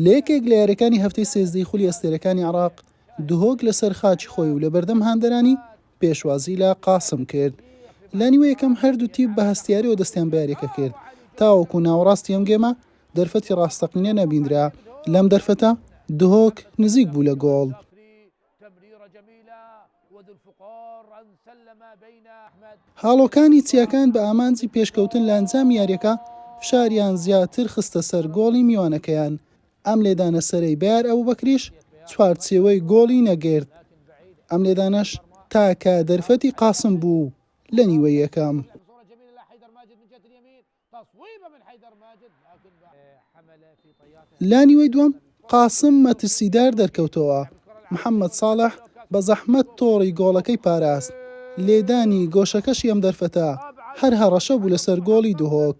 لە یەکێک لە یاریەکانی هەفتەی سێزدەی خولی ئەستێرەکانی عێراق، دهۆک لەسەر خاکی خۆی و لەبەردەم هاندەرانی پێشوازی لە قاسم کرد. لە نیوەی یەکەم هەردوو تیپ بە هەستیاریەوە دەستیان بە یاریەکە کرد، تاوەکو ناوەڕاستی ئەم گێمە دەرفەتی ڕاستەقینە نەبیندرا، لەم دەرفەتە دهۆک نزیک بوو لە گۆڵ. هاڵۆکانی چیاکان بە ئامانجی پێشکەوتن لە ئەنجامی یاریەکە فشاریان زیاتر خستە سەر گۆڵی میوانەکەیان، ئەم لێدانە سەرەی بەیار ئەبوبەکریش چوارچێوەی گۆڵی نەگرت، ئەم لێدانەش تاکە دەرفەتی قاسم بوو لە نیوەی یەکەم. لە نیوەی دووەم قاسم مەترسیدار دەرکەوتەوە، محەممەد ساڵح بە زەحمەت تۆڕی گۆڵەکەی پاراست، لێدانی گۆشەکەشی ئەم دەرفەتە هەر هەڕەشە بوو لەسەر گۆڵی دهۆک.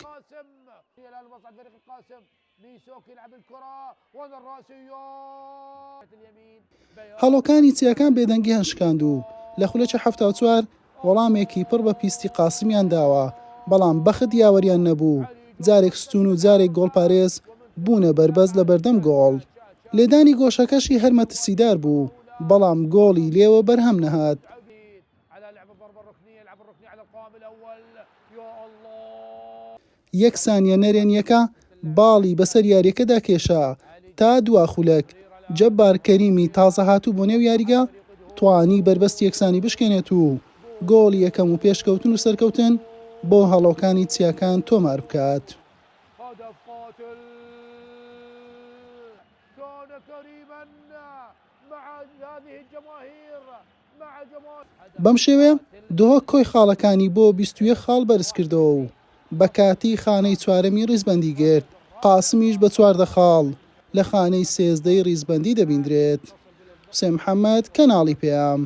هەڵۆکانی چیاکان بێدەنگیان شکاند و لە خولەکی 74 وەڵامێکی پڕ بە پیستی قاسمیان داوە، بەڵام بەخت یاوەریان نەبوو، جارێک ستوون و جارێک گۆڵپارێز بوونە بەربەست لە بەردەم گۆڵ. لێدانی گۆشەکەشی هەر مەترسیدار بوو، بەڵام گۆڵی لێوە بەرهەم نەهات. یەکسانییە نەرێنییەکە باڵی بەسەر یارییەکەدا کێشا تا دوا خولەک، جەبار کەریمی تازەهاتوو بۆ نێو یاریگا توانی بەربەستی یەکسانی بشکێنێت و گۆڵی یەکەم و پێشکەوتن و سەرکەوتن بۆ هەڵۆکانی چیاکان تۆماربکات. بەم شێوەیە دهۆک کۆی خاڵەکانی بۆ 21 خاڵ بەرزکردەوە و بە کاتی خانەی چوارەمی ریزبەندی گرت، قاسمیش بە 14 خاڵ لە خانەی سێزدەی ریزبەندی دەبیندرێت. حوسێن محەمەد، کەناڵی پەیام.